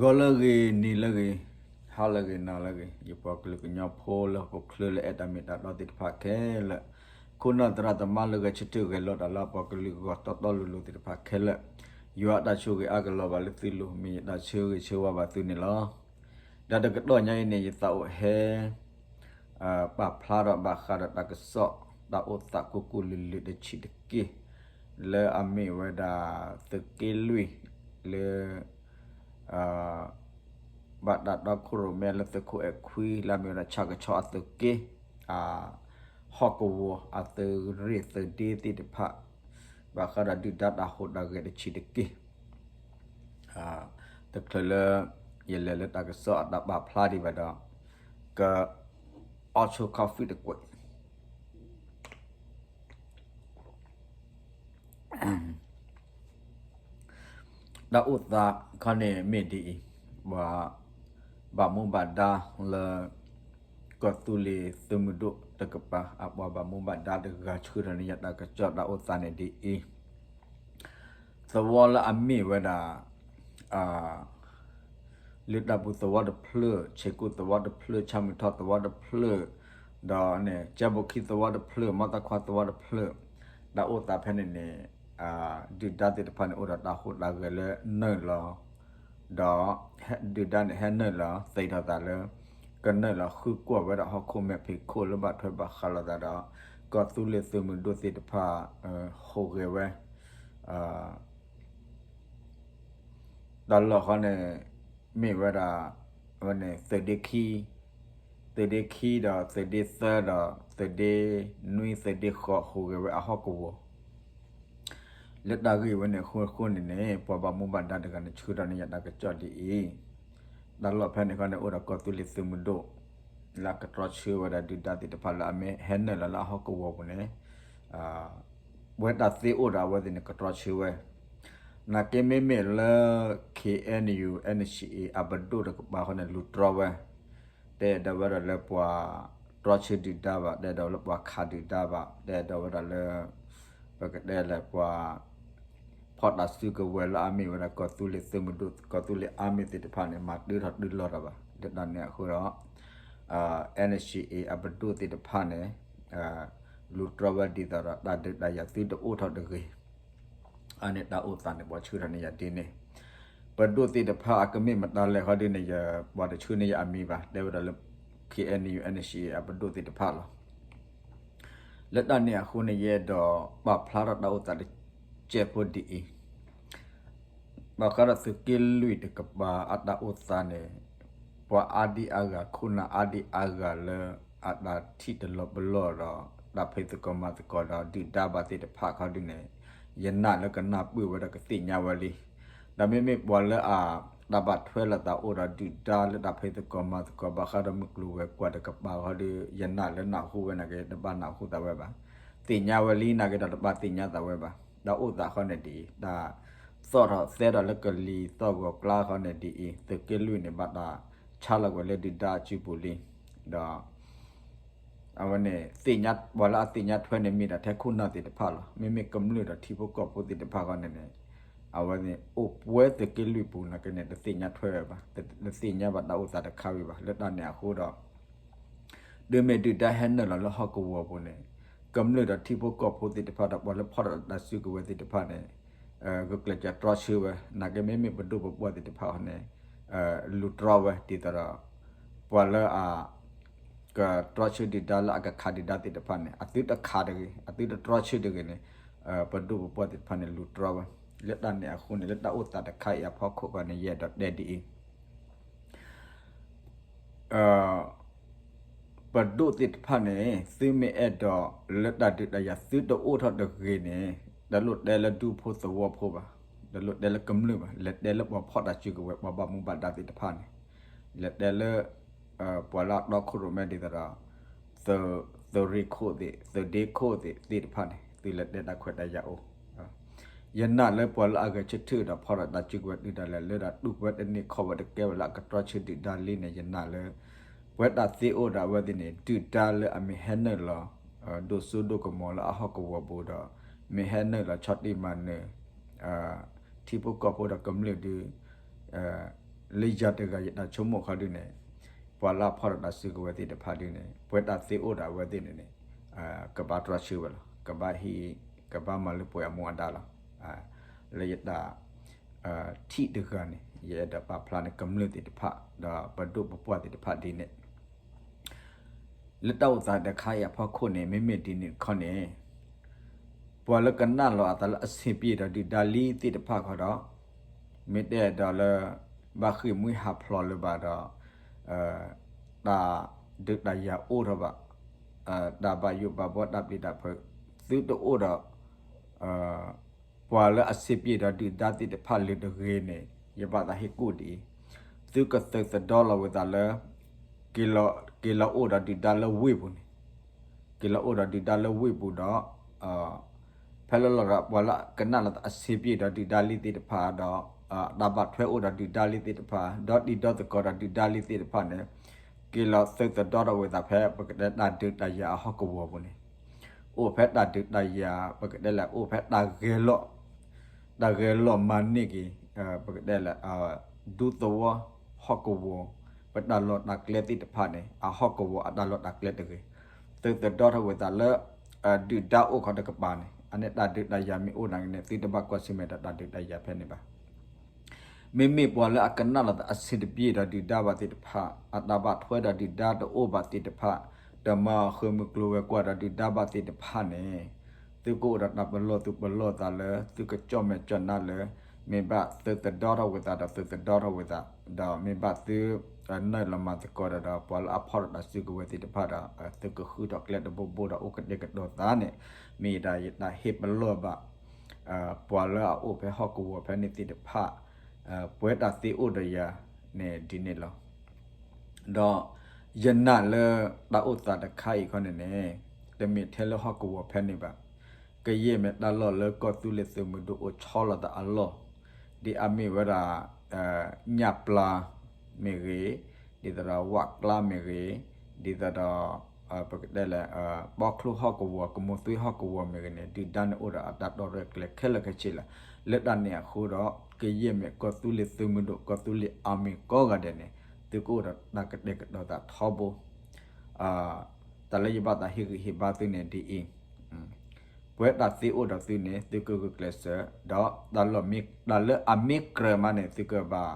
ဂီၤလၢအဂ့ၤ, နံၤလၢအဂ့ၤ, ဟါလၢအဂ့ၤ, နၤလၢအဂ့ၤ, ယပှၤကလုာ်ကညီဖိလၢဟီၣ်ခိၣ်ချၢလၢအဲၣ်တၢ်မ့ၢ်တၢ်တီသ့ၣ်တဖၣ်ခဲလၢာ်, ခိၣ်နၢ်သရၣ်သမါလၢဂဲၤဆၢထၢၣ်ဂဲၤလိာ်တၢ်လၢအပှၤကလုာ်ဂီၢ်တီတီလိၤလိၤသ့ၣ်တဖၣ်ခဲလၢာ်, ယွၤအတၢ်ဆိၣ်ဂ့ၤအါကလီၤဘၣ်လၢသုလိၤ မ့ၢ်ယတၢ်ဆၢဂ့ၤဆၢဝါဘၣ်သုန့ၣ်လီၤ. ဒီးတကတီၢ်ညါအံၤန့ၣ် ယသးအိၣ်ဟဲ ပာ်ဖျါထီၣ်ဘၣ်ဃးဒီးတၢ်ကစီၣ် တၢ်အိၣ်သးကိၢ်ကိၢ်လၢၤလၢၤတဆံးတက့ၢ်, လၢအမ့ၢ်ဝဲဒၣ်သုးက့လွံၢ် လၢ ဘၣ်တၢ်တီခိၣ်ရိၣ်မဲလၢသုးခိၣ်အဲၣ်ခွံ လၢအမ့ၢ်ဝဲဒၣ်ဆၣ်ကဆီအသုးက့, အ ဟီၣ်ကဝီၤအသုးရ့ၣ်သုးဒ့သ့ၣ်တဖၣ်, ဘၣ်ဃးဒီးဒုၣ်ဒါတၢ်ဟူးတၢ်ဂဲၤတဆံးတက့ၢ်. တချုးလၢ ယလဲၤလၢတၢ်ကစီၣ်အတၢ်ပာ်ဖျါဒံးဘၣ်ဒီး ကအိၣ်ဆိ coffee တကွဲး တၢ်အိၣ်သးခီန့ၣ်မ့ၢ်ဒ်အံၤ, ပှၤဘၣ်မူဘၣ်ဒါလၢ ကီၢ်သူလ့ၤသုးမုၢ်ဒိၣ်တကပၤ အပှၤဘၣ်မူဘၣ်ဒါတဂၤဆှၢထီၣ်န့ၢ်ယၤတၢ်ကစီၣ်တၢ်အိၣ်သးန့ၣ်ဒ်အံၤ, သဝီလၢအမ့ၢ်ဝဲဒၣ် လၢတၢ်ပူၤသဝီတဖျၢၣ်, ဆ့ကူသဝီတဖျၢၣ်, ဆၣ်မုၢ်ထီၣ်သဝီတဖျၢၣ်, ဒီးန့ၣ် ကၠဲဘိခံသဝီတဖျၢၣ်, မီသခွါသဝီတဖျၢၣ်, တၢ်အိၣ်သးဖဲန့ၣ်န့ၣ် ဒုၣ်ဒါသ့ၣ်တဖၣ်န့ၣ် အိၣ်ဒီးတၢ်ဟူးတၢ်ဂဲၤလၢနုာ်လီၤ, ဒီးဒုၣ်ဒါန့ၣ်ဟဲနုာ်လီၤ သ့ၣ်ထီၣ်သးလၢ ကနုာ်လီၤဃုကွၢ်ဝဲဒၣ်ဟီၣ်ခိၣ်မဲာ်ဖံးခိၣ်လၢဘၣ်ထွဲဘၣ်ဃးလိာ်သးဒီး ကီၢ်သူလ့ၤသုးမုၢ်ဒိၣ်သ့ၣ်တဖၣ် ဟူးဂဲၤဝဲ တၢ်လီၢ်ဃီန့ၣ် မ့ၢ်ဝဲဒၣ် အဝဲန့ၣ် သုးဒ့ခံ, သုးဒ့ခံဒီးသုးဒ့သၢဒီးသုးဒ့နွံ သုးဒ့ဃိး ဟူးဂဲၤဝဲအဟီၣ်ကဝီၤ လၢတၢ်ဂ့ၢ်ဝဲန့ၣ်အဃိန့ၣ်န့ၣ် ပှၤဘၣ်မူဘၣ်ဒါတဂၤန့ၣ် ဆှၢထီၣ်န့ၢ်ယၤတၢ်ကစီၣ်ဒ်အံၤ, တၢ်လီၢ်ဖဲန့ၣ်ဃီန့ၣ် အိၣ်ဒီးကီၢ်သူလ့ၤသုးမုၢ်ဒိၣ် လၢအကတြီဆၢဝဲဒၣ်ဒုၣ်ဒါသ့ၣ်တဖၣ်လၢအမ့ၢ်ဟဲနုာ်လီၤလၢအဟီၣ်ကဝီၤပူၤန့ၣ် ပဝဲတၢ်သ့အိၣ်ဒီးအဝဲသ့ၣ်န့ၣ် ကတြီဆၢဝဲ, နာ်က့မ့မ့ၢ်လၢ K N U N C A အပဒိၣ်တကပၤဃီန့ၣ် လူၤတြီဝဲ, တအဲၣ်ဒိးဝဲဒၣ်လၢပှၤတြီဆၢဒုၣ်ဒါဘၣ်, တအဲၣ်ဒိးလၢပှၤခးဒုၣ်ဒါဘၣ်, တအဲၣ်ဒိးဝဲဒၣ်လၢ ပကတဲလၢပှၤ ဖီၣ်တၢ်စုကဝဲၤလၢအမ့ၢ်ဝဲဒၣ်ကီၢ်သူလ့ၤသုးမုၢ်ဒိၣ် ကီၢ်သူလ့ၤအါမ့ၢ်သ့ၣ်တဖၣ်န့ၣ် မၤတၢထီၣ်တုၤလီၤတၢ်ဘၣ်. လၢတၢ်န့ၣ်အဃိဒီး N C A အပဒိၣ်သ့ၣ်တဖၣ်န့ၣ် လူၤတြီဝဲဒ်သိးဒီး တၢ်ဒုးတၢ်ယၤသုတအိၣ်ထီၣ်တဂ့ၤ. အန့ၣ်တၢ်အိၣ်သးန့ၣ် ပှၤဆှၢထီၣ်န့ၢ်ယၤဒ်န့ၣ်, ပဒိၣ်သ့ၣ်တဖၣ်အကမ့ၢ်မတၤလဲၣ်ဃီဒ်န့ၣ် ယပှၤတဆှၢန့ၢ်ယၤအမံၤဘၣ်, တဲဝဲဒၣ်လၢ K N U N C A အပဒိၣ်သ့ၣ်တဖၣ်လီၤ. လၢတၢ်န့ၣ်အဃိန့ၣ် ယအဲၣ်ဒိးပာ်ဖျါထီၣ်တၢ်အိၣ်သးတစဲးဖိဒ်အံၤ, ဘၣ်ဃးဒီးသုးက့လွံၢ်တကပၤအတၢ်အိၣ်သးန့ၣ်, ပှၤအါဒံအါဂၤ ခိၣ်နၢ်အါဒံအါဂၤလၢ အတၢ်ထံၣ်တလီၤပလိာ်ဒီး တၢ်ဖံးသကိးမၤသကိးဒီးဒုၣ်ဒါဘၣ်သ့ၣ်တဖၣ်ခီဒ်န့ၣ်, ယနာ်လၢကနၢ်ပၢၢ်ဝဲဒီးကသ့ၣ်ညါဝဲလံ. ဒီးမ့မ့ၢ်ပှၤလၢအ တၢ်ဘၣ်ထွဲလိာ်သးအိၣ်ဒီးဒုၣ်ဒါလၢတၢ်ဖံးသကိးမၤသကိး ဘၣ်ဃးဒီးမုၢ်ကျိၤဝဲၤကွာ်တကပၤဃီဒီး ယနာ်လၢနၢ်ဟူဝဲနာ်က့ တဘၣ်နၢ်ဟူသးဝဲဘၣ်. သ့ၣ်ညါဝဲလံနာ်က့ဒီး တဘၣ်သ့ၣ်ညါသးဝဲဘၣ်. တၢ်အိၣ်သးဃီန့ၣ်ဒ်အံၤ, တၢ်သီၣ်ထီၣ်သဲထီၣ်လၢကလံၤသီၣ်ဂီၤကျါဃီန့ၣ်ဒ်အံၤ, သုးက့လွံၢ်န့ၣ် ဘၣ်တၢ်ဆါလီၤကွံာ်လၢဒုၣ်ဒါအစုပူၤလံ. ဒီး အဝဲန့ၣ် သ့ၣ်ညါ ပှၤလၢအသ့ၣ်ညါထွဲန့ၣ် မ့ၢ်ဒၣ်ထဲခိၣ်နၢ်သ့ၣ်တဖၣ်လီၤ. မ့မ့ၢ်ကမျၢၢ်ဒီးထံဖိကီၢ်ဖိသ့ၣ်တဖၣ်ဃီန့ၣ်န့ၣ်, အဝဲန့ၣ် အိၣ်ပှဲၤသုးက့လွံၢ်ပူၤနာ်က့န့ၣ် တသ့ၣ်ညါထွဲဝဲဘၣ်, တသ့ၣ်ညါဘၣ်တၢ်အိၣ်သးတခါဝံၤဘၣ်. လၢတၢ်န့ၣ်အဃိဒီး တုၤမ့ၢ်ဒုၣ်ဒါဟဲနုာ်လီၤလၢဟီၣ်ကဝီၤပူၤန့ၣ်, ကမျၢၢ်ဒီးထံဖိကီၢ်ဖိသ့ၣ်တဖၣ်ဒီး ပှၤလၢဖီၣ်တၢ်စုကဝဲၤသ့ၣ်တဖၣ်န့ၣ် ဂုာ်ကျဲးစၢးတြီဆၢဝဲ, နာ်က့မ့မ့ၢ်ပဒိၣ်ပပှၢ်သ့ၣ်တဖၣ်န့ၣ် လူၤတြီဝဲဒ်သိးဒီး ပှၤလၢအ ကတြီဆၢဒုၣ်ဒါလၢအကခးဒုၣ်ဒါသ့ၣ်တဖၣ်န့ၣ် အသုတခးတဂ့ၤ, အသုတတြီဆၢတဂ့ၤန့ၣ်, ပဒိၣ်ပပှၢ်သ့ၣ်တဖၣ်န့ၣ် လူၤတြီဝဲ. လၢတၢ်န့ၣ်အဃိန့ၣ် လၢတၢ်အိၣ်သးတခါအံၤအဖီခိၣ်ဃီန့ၣ် ယအဲၣ်ဒိးတဲဒ်အံၤ ပဒိၣ်သ့ၣ်တဖၣ်န့ၣ် သုမ့ၢ်အဲၣ်ဒိးလၢတၢ်ဒုးတၢ်ယၤသုတအိၣ်ထီၣ်တဂ့ၤန့ၣ်, တလိၣ်တဲလၢဒူဖိသဝီဖိဘၣ်, တလိၣ်တဲလၢကမျၢၢ်ဘၣ်, လဲၤတဲလၢပှၤဖီၣ်တၢ်စုကဝဲၤ ပှၤဘၣ်မူဘၣ်ဒါသ့ၣ်တဖၣ်န့ၣ်, လဲၤတဲလၢ ပှၤလၢအတီခိၣ်ရိၣ်မဲဒ်သိးဒီး သုးရ့ၣ်ခိၣ်သ့ၣ်, သုးဒ့ခိၣ်သ့ၣ် သ့ၣ်တဖၣ်န့ၣ် သုလဲၤတဲတၢ်ခွဲးတၢ်ယာ်အိၣ် ယနာ်လၢပှၤလၢအဂဲၤဆၢထၢၣ်ဒီးဖီၣ်တၢ်စုကဝဲၤတုၤဒၣ်လဲာ်လၢဒၣ်တူၢ်ဝဲတန့ၢ်ခီၣ်ဝဲတကဲဝဲလၢအကတြီဆၢဒုၣ်ဒါလံန့ၣ် ယနာ်လၢ ပဝဲတၢ်သ့အိၣ်ဒီးအဝဲသ့ၣ်န့ၣ် ဒုၣ်ဒါလၢအမ့ၢ်ဟဲနုာ်လီၤ ဒိၣ်စိဒိၣ်ကမီၤလၢအဟီၣ်ကဝီၤပူၤဒီး မ့ၢ်ဟဲနုာ်လီၤဆီၣ်တံၢ်မၤနၢၤ ထံဖိကီၢ်ဖိဒီးကမျၢၢ်ဒုး လၢယၤတဂၤယတၢ်ဆိကမိၣ်ခီဒုန့ၣ် ပှၤလၢအဖီၣ်ဒီးတၢ်စုကဝဲၤသ့ၣ်တဖၣ်ဒုန့ၣ် ပှဲၤတၢ်သ့အိၣ်ဒီးအဝဲသ့ၣ်န့ၣ်န့ၣ် ကဘၣ်တြီဆၢဝဲလီၤ. ကဘၣ်ဟံး ကဘၣ်မၤလၢပှဲၤအမူအဒါလီၤ. လၢယတၢ်ထံၣ်တဂၤန့ၣ် ယအဲၣ်ဒိးပာ်ဖျါန့ၣ် ကမျၢၢ်သ့ၣ်တဖၣ် ဒီးပဒိၣ်ပပှၢ်သ့ၣ်တဖၣ်ဒ်န့ၣ် လၢတၢ်အိၣ်သးတခါအံၤအဖီခိၣ်န့ၣ် မ့မ့ၢ်ဒ်န့ၣ်တခီန့ၣ် ပှၤလၢကနၣ်လီၤအသးလၢအဆံးပျ့ၤဒီးဒုၣ်ဒါလံသ့ၣ်တဖၣ်ခီဒီး မ့ၢ်တဲဒီးလၢ ဘၣ်ဃ့ၢ်မှံဟးဖျိးလၢၤဘၣ်ဒီး တၢ်ဒုးတၢ်ယၤအိၣ်ထီၣ်ဘၣ် တၢ်ဘၣ်ယိၣ်ဘၣ်ဘှီတၢ်ပျံၤတၢ်ဖုး သုတအိၣ်ဒီး ပှၤလၢအဆံးပျ့ၤဒီးဒုၣ်ဒါသ့ၣ်တဖၣ်လၢၤတဂ့ၤန့ၣ် ယဘၣ်သးဟ့ၣ်ကူၣ်ဒ်အံၤ, သုကသုးသဒီလီၤဝဲသးလၢ က့ၤလီၤအိၣ်ဒီးဒုၣ်ဒါလၢဝ့ၢ်ပူၤန့ၣ်, က့ၤလီၤအိၣ်ဒီးဒုၣ်ဒါလၢဝ့ၢ်ပူၤဒီး ဖဲလၢလီၤဒီးပှၤလၢကနၣ်လီၤအဆံးပျ့ၤဒီးဒုၣ်ဒါလံသ့ၣ်တဖၣ်ဒီး တၢ်ဘၣ်ထွဲအိၣ်ဒီးဒုၣ်ဒါလံသ့ၣ်တဖၣ် ဒီးတံၤဒီသကိးဒီးဒုၣ်ဒါလံသ့ၣ်တဖၣ်န့ၣ် က့ၤလီၤသုးသဒီထီၣ်ဝဲသးဖဲ ပကတဲတၢ်ဒုးတၢ်ယၤအဟီၣ်ကဝီၤပူၤန့ၣ်, အိၣ်ဖဲတၢ်ဒုးတၢ်ယၤ ပကတဲလဲၣ် အိၣ်ဖဲတၢ်ဂဲၤလိာ် တၢ်ဂဲၤလိာ်မၤန့ၢ်က့ၤ ပကတဲလဲၣ် ဒူသဝီဟီၣ်ကဝီၤ ပတၢ်လီၢ်တၢ်ကျဲသ့ၣ်တဖၣ်န့ၣ် အဟီၣ်ကဝီၤအတၢ်လီၢ်တၢ်ကျဲတဂ့ၤ, သုးသဒီထီၣ်ဝဲသးလၢ ဒုၣ်ဒါအိၣ်ခီတကပၤန့ၣ် အန့ၣ်တၢ်ဒုးတၢ်ယၤမ့ၢ်အိၣ်နာ်က့န့ၣ် သုတဘၣ်ကွၢ်ဆၢၣ်မဲာ်ဒီးတၢ်ဒုးတၢ်ယၤဖဲန့ၣ်ဘၣ်. မ့မ့ၢ်ပှၤလၢအကနၣ်လီၤသးအဆံးတပျ့ၤဒီးဒုၣ်ဒါဘၣ်သ့ၣ်တဖၣ် အတၢ်ဘၣ်ထွဲဒီးဒုၣ်ဒါတအိၣ်ဘၣ်သ့ၣ်တဖၣ် တမၤဃၢၤမုၢ်ကျိၤဝဲၤကွာ်ဒီးဒုၣ်ဒါဘၣ်သ့ၣ်တဖၣ်န့ၣ် သုကအိၣ်ဒီးတၢ်ပလီၢ်သူၣ်ပလီၢ်သးလၢ သုကကၠီၣ်မဲာ်ကၠီၣ်နါလၢ မ့ၢ်ဘၣ်သုးသဒီထီၣ်ဝဲသးဒီးသုးသဒီထီၣ်ဝဲသး ဒီးမ့ၢ်ဘၣ်သု နုာ်လီၤမၤသကိးဒီး ပှၤလၢအဖီၣ်ဒီးတၢ်စုကဝဲၤသ့ၣ်တဖၣ်ဒီး သုကဃုထီၣ်ကျဲတဘိဘိဒီးအိၣ်ကတဲာ်ကတီၤသးန့ၣ် မ့ၢ်ဒၣ်ယတၢ်ဟ့ၣ်ပလီၢ်ဘၣ် ပှၤလၢအအိၣ်ဖဲဟီၣ်ကဝီၤဖဲန့ၣ်သ့ၣ်တဖၣ် ပှဲၤတၢ်သ့အိၣ်ဒီးယၤန့ၣ်ဒ်န့ၣ်လီၤ. ဒီးယနာ်လၢတၢ်အိၣ်သးတခါအံၤခီန့ၣ်န့ၣ် တမ့ၢ်ထဲလၢဟီၣ်ကဝီၤဖဲန့ၣ်ဘၣ်. ကယဲၢ်မ့ၢ်တၢ်လီၢ်လၢကီၢ်သူလ့ၤသုးမုၢ်ဒိၣ်အိၣ်ဆီလီၤသးအလီၢ် ဒ်အမ့ၢ်ဝဲဒၣ် ညၣ်ပျါမ့ၢ်ဂ့ၤ, ဒ်သိးဒီးဝၣ်ကျါမ့ၢ်ဂ့ၤ, ဒ်သိးဒီး ပကတဲလဲၣ် ဘီချိဟီၣ်ကဝီၤ ကမိၢ်သွံဟီၣ်ကဝီၤမ့ၢ်ဂ့ၤန့ၣ် ဒုၣ်ဒါန့ၣ်အိၣ်ဒီးအတၢ်တီရဲၣ်ကျဲၤခဲလၢာ်ခဲဆ့လီၤ. လၢတၢ်န့ၣ်အဃိဒီး ကယဲၢ်မ့ၢ်ကီၢ်သူလ့ၤသုးမုၢ်ဒိၣ် ကီၢ်သူလ့ၤအမံၤကိးဂၤဒဲးန့ၣ် သုကအိၣ်ဒီးတၢ်ကတဲာ်ကတီၤသးထီဘိ တၢ်လၢယဘၣ်သးဟ့ၣ်ဂံၢ်ဟ့ၣ်ဘါသုန့ၣ်ဒ်အံၤ, ပှဲၤတၢ်သ့အိၣ်ဒီးသုန့ၣ် သုကဂုာ်ကျဲးစၢး ဒီးတၢ်လၢအမ့ၢ်ကြၢးမးန့ၣ် သုကဘၣ်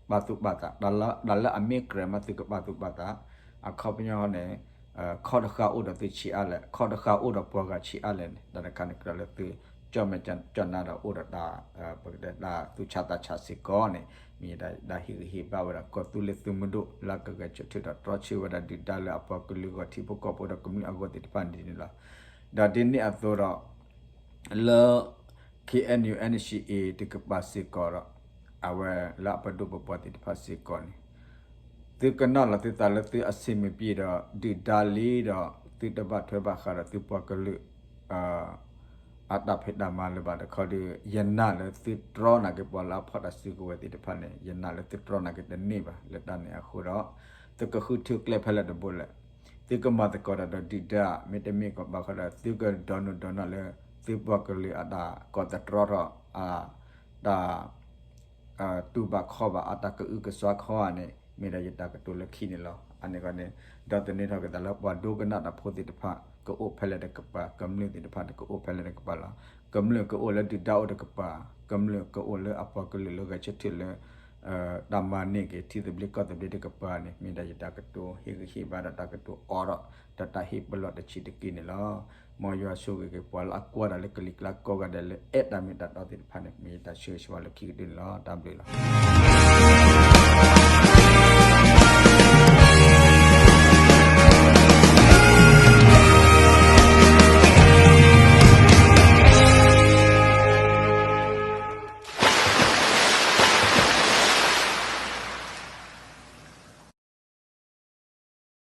ပာ်သူၣ်ပာ်သး, တၢ်လၢအမ့ၢ်ကြၢးမး သုကပာ်သူၣ်ပာ်သး, အခီပညီန့ၣ် ခီၣ်တဃာ်အိၣ်ဒီးသုဆံးအါလဲၣ်, ခီၣ်တဃာ်အိၣ်ဒီးပှၤဂၤဆံးအါလဲၣ်န့ၣ် တၢ်တခါန့ၣ်ကြၢးလၢသု ကၠီၣ်မဲာ်ကၠီၣ်နါဒီးအိၣ်ဒီးတၢ် ပကတဲတၢ်သူၣ်ဆါသးဆးစ့ၢ်ကီးန့ၣ် မ့ၢ်ဒၣ်တၢ်ဟ့ၣ်ဂံၢ်ဟ့ၣ်ဘါဝဲဒၣ် ကီၢ်သူလ့ၤသုးမုၢ်ဒိၣ် လၢကဂဲၤဆၢထၢၣ်ဒီးတြီဆၢဝဲဒၣ်ဒုၣ်ဒါလၢအပှၤကလုာ်ဂီၢ်ထံဖိကီၢ်ဖိဒီးကမျၢၢ်အဂီၢ်သ့ၣ်တဖၣ်န့ၣ်ဒ်န့ၣ်လီၤ. ဒီးဒ်န့ၣ်အသိးဒီး လၢ KNU NCA တကပၤစ့ၢ်ကီးဒီး အဝဲလၢအပဒိၣ်ပပှၢ်သ့ၣ်တဖၣ်စ့ၢ်ကီးန့ၣ် သုကနၣ်လီၤသုသးလၢသုအဆံးမ့ၢ်ပျ့ၤဒီး ဒုၣ်ဒါလံဒီး သုတဘၣ်ထွဲဘၣ်ဃးဒီးသုပှၤကလုာ် အတၢ်ဖံးတၢ်မၤလၢၤဘၣ်တခီဒီး ယနာ်လၢသုတြီနာ်က့ၤပှၤလၢအဖီၣ်တၢ်စုကဝဲၤသ့ၣ်တဖၣ်န့ၣ် ယနာ်လၢသုတြီနာ်က့ၤတန့ၢ်ဘၣ်. လၢတၢ်န့ၣ်အဃိဒီး သုကဃုထၢကျဲဖဲလဲၣ်တဘိလဲၣ်, သုကမၤသကိးတၢ်ဒီးဒုၣ်ဒါ မ့တမ့ၢ်ကဘၣ်ဃီဒီး သုကဒိးနုာ်ဒိးနၢ်လၢ သုပှၤကလုာ်အတၢ်ကိးသတြီထီၣ် အတၢ် တူၢ်ဘၣ်ခီၣ်ဘၣ်အတၢ်ကအုကစွါခီဧါန့ၣ် မ့ၢ်ဒၣ်ယတၢ်ကတိၤလၢခံန့ၣ်လီၤ. အန့ၣ်ဃီန့ၣ် ဒီးသန့ၤထီၣ်က့ၤသးလၢပှၤဒိကနၣ်တၢ်ဖိသ့ၣ်တဖၣ် ကအိၣ်ဖဲလဲၣ်တကပၤ, ကမျၢၢ်သ့ၣ်တဖၣ်န့ၣ် ကအိၣ်ဖဲလဲၣ်တကပၤလီၤ. ကမျၢၢ်ကအိၣ်လၢဒုၣ်ဒါအိၣ်တကပၤ, ကမျၢၢ်ကအိၣ်လၢအပှၤကလုာ်လၢဂဲၤဆၢထၢၣ်လၢ တၢ်မၤန့ၢ်က့ၤထံသဘျ့ကီၢ်သဘျ့တကပၤန့ၣ် မ့ၢ်ဒၣ်ယတၢ်ကတိၤဟ့ၣ်ဂံၢ်ဟ့ၣ်ဘါဒီးတၢ်ကတိၤအိးထီၣ် ဒီးတၢ်ဟ့ၣ်ပလီၢ်တဆံးတက့ၢ်န့ၣ်လီၤ. မ်ယွၤဆိၣ်ဂ့ၤက့ၤပှၤလၢအကွၢ်တၢ်လၢကလံၤကျါကိးဂၤဒဲးလၢအဲၣ်တၢ်မ့ၢ်တၢ်တီသ့ၣ်တဖၣ်န့ၣ် မ့ၢ်ယတၢ်ဆၢဂ့ၤဆၢဝါလၢခံကတၢၢ်န့ၣ်လီၤ. တၢ်ဘျုးလီၤ.